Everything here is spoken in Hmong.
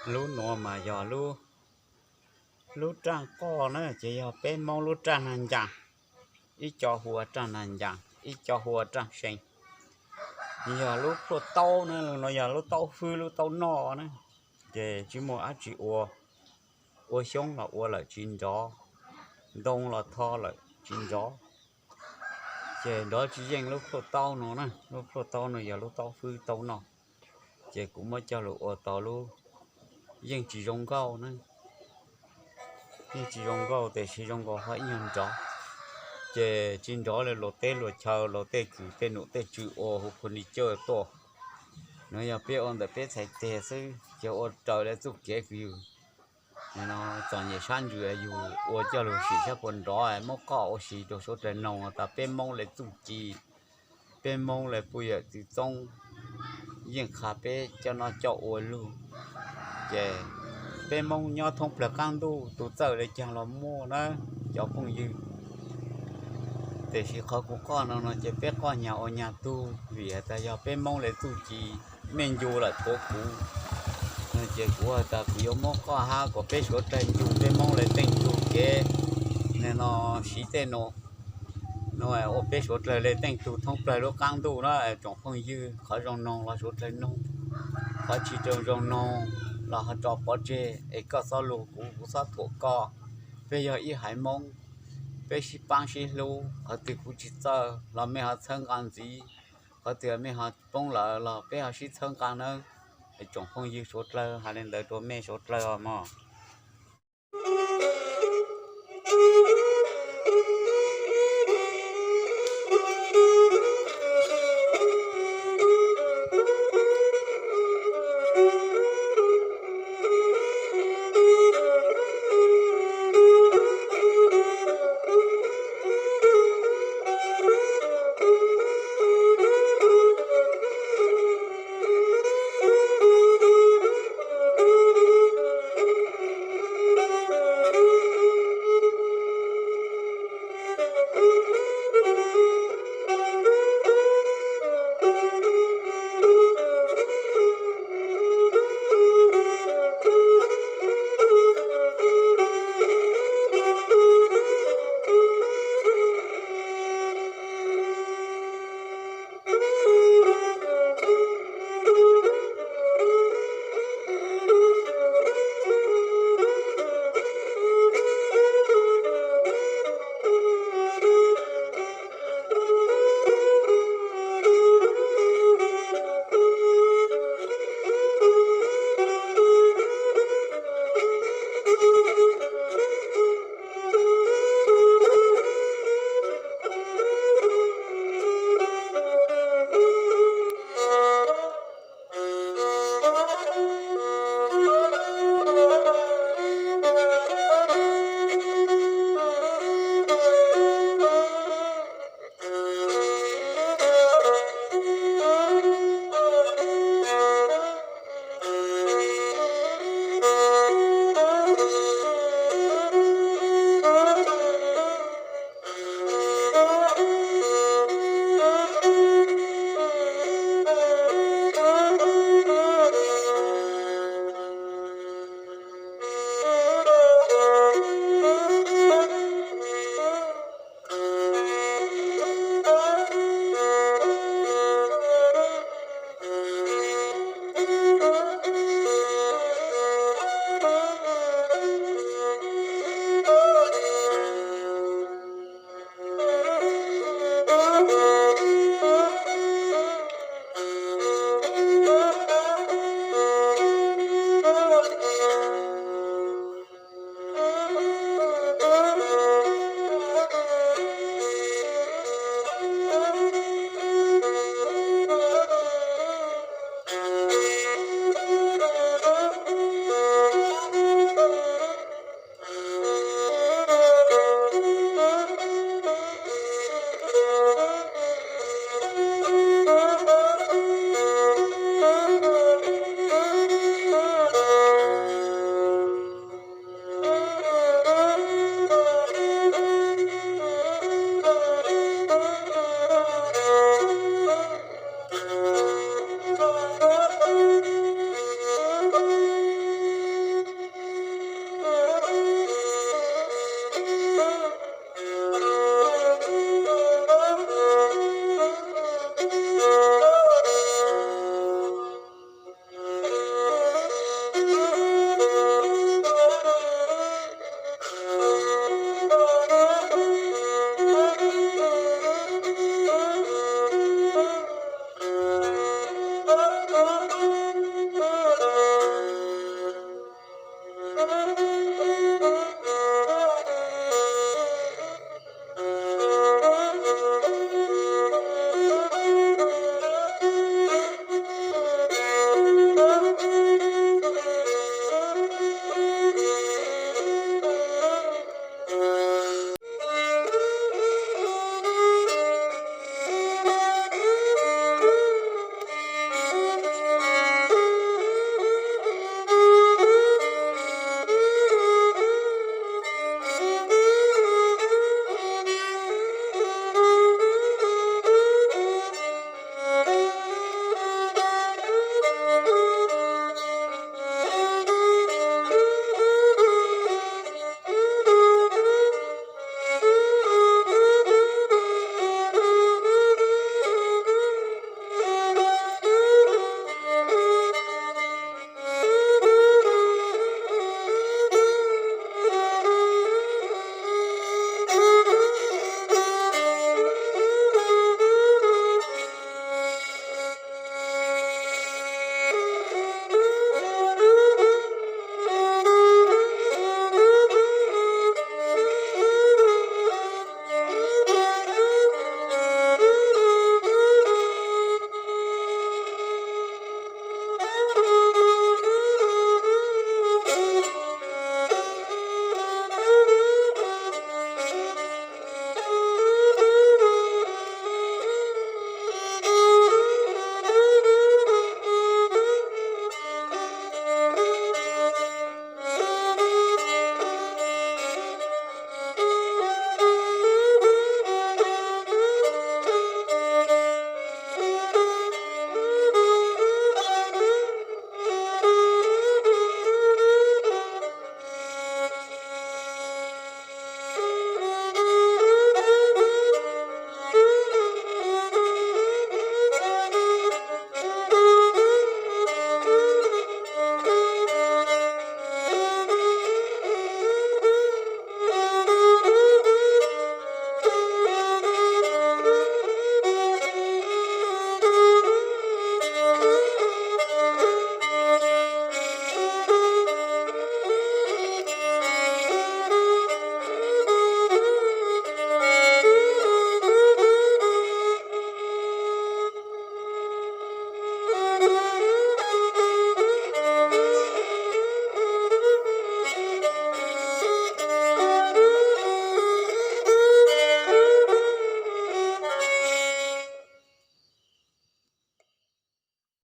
Lub nuav mas yog lub, lub raaj qoj na, ces yog peb Moob lub raaj nag ncaas, ib co hu ua raaj nag ncaas, ib co hu ua raaj see. Yog lub plhuaj taub na, lub nuav yog lub taub hwb, lub taub noj na, ces tsis muaj dab tsi ua, ua xyoob los ua lawm tsis nrov, ntoo los tho lawm tsis nrov, ces nrov tsis yeej lub plhuaj taub no na. Lub plhuaj taub no yog lub taub hwb taub noj, ces kuv muab coj lug ua tau lub, yeej tsis zoo nkauj na, yeej tsis zoo nkauj, tiam sis zoo nkaus ho ib nyuag nrov. Ces tsis nrov li luag teb luag chaw, luag tej kws tej num tej tswv ua hu furniture tuaj. Nuav yog peb ua ntawm peb txhais teg xwb, ces ua raws li txuj kev kws yug txom nyem sab ntsws yug ua coj lug sim saib puas nrov, muab qoj ua si rua suav dlawg noog tas peb Moob le txuj ci, peb Moob le puj yawm txwv txoob, yeej qha peb coj noj coj ua lug. Ces peb Moob nyob thoob plawg qaab ntuj, tus txawj le caag los muaj na, cov phooj ywg. Tiam sis qhov kuv qoj no no ces peb qoj nyag ua nyag tug, vim has tas yog peb Moob le txuj ci, mej ncu lawm thuav kuv. Ces kuv has tas kuv yuav muab qoj hab kom peb suav dlawg ncu peb Moob le teej tug kev no, siv tej no, no ua peb suav dlawg le teej tug thoob plawg lub qaab ntuj na. Tsoom phooj ywg, qhov zoo noog los suav dlawg noog, qhov tsis zoo noog los ho tso pov tseg es koj xob lug kuv, kuv xob thuam koj. Peb yog ib haiv Moob, peb sib paab sib hlub, qhov twg kuv tsis txawj los mej ho txhawb nqa ntxiv, qhov twg mej ho poob lawm los peb ho sib txhawb nqa nawb. Tsoom phooj ywg suav dlawg, has le ntawd rua mej suav dlawg os mog.